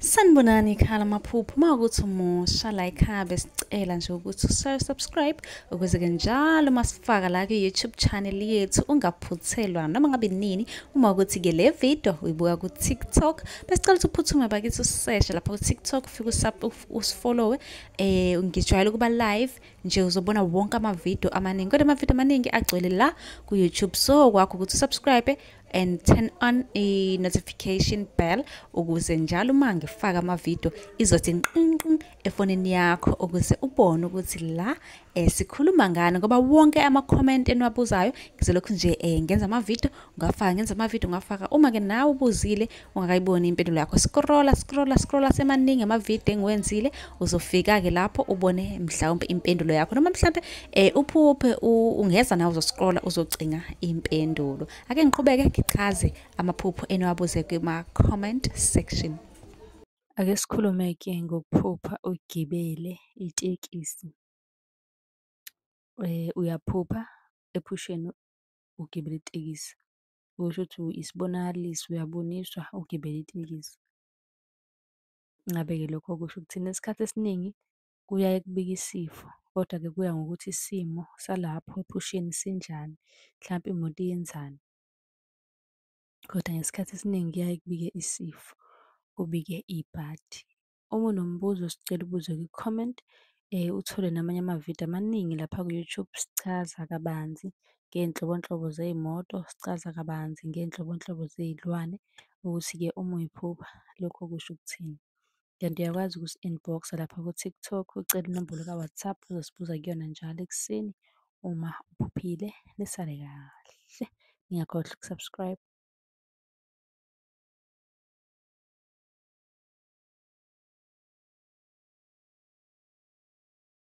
Sanibonani ekhaya lamaphupho. Uma ukuthi umusha la ekhaya besicela nje ukuthi usubscribe ukuze-ke njalo uma sifaka la kwi-YouTube channel yethu ungaphuthelwa noma ngabe nini. Uma ukuthi-ke le video uyibuka ku-TikTok, besicela ukuthi uphuthume bakithi useshe lapha ku-TikTok, ufike usifollowe. Ngijwayele ukuba live nje, uzobona wonke amavidiyo amaningi, kodwa amavidiyo amaningi agcwele la ku-YouTube. So kwakho ukuthi usubscribe and turn on i-notification bell ukuze njalo uma ngifaka amavidiyo izothi nqinqin efonini yakho, ukuze ubone ukuthi la sikhuluma ngani, ngoba wonke ama-comment eniwabuzayo ngizolokhu nje ngenza amavidiyo ngafaka, ngenza amavidiyo ngafaka. Uma-ke nawe ubuzile ungakayiboni impendulo yakho, scrolla scrolla scrolla, semaningi amavidiyo engiwenzile, uzofika-ke lapho ubone mhlawumbe impendulo yakho, noma mhlawumbe uphuphe ungeza nawe uzoscrolla uzocinga impendulo. Ake ngiqhubeke ngichaze amaphupho eniwabuze kuma-comment section. Ake sikhulume-ke ngokuphupha ugibele itekisi. Uyaphupha ephusheni ugibele itekisi, okusho ukuthi isibonakaliso, uyaboniswa ugibele itekisi. Ngabe-ke lokho kusho ukuthini? Isikhathi esiningi kuyaye kubike isifo, kodwa-ke kuya ngokuthi isimo salapho ephusheni sinjani, mhlampe imoto iyenzani. Kodwa ngesikhathi esiningi kuyaye kubike isifo, kubike ibhadi. Uma unombuzo sicela ubuze kwi-comment, uthole namanye amavidiyo amaningi lapha ku-YouTube, sichaza kabanzi ngey'nhlobonhlobo zey'moto, sichaza kabanzi ngey'nhlobonhlobo zey'lwane, ukuthi-ke uma uy'phupha lokho kusho ukuthini. Kanti uyakwazi ukusi-inbox-a lapha ku-TikTok, ucele inombolo ka-WhatsApp, uzosibuza kuyona njalo ekuseni uma uphuphile. Nisale kahle, ningakhohlwa uku-subscribe.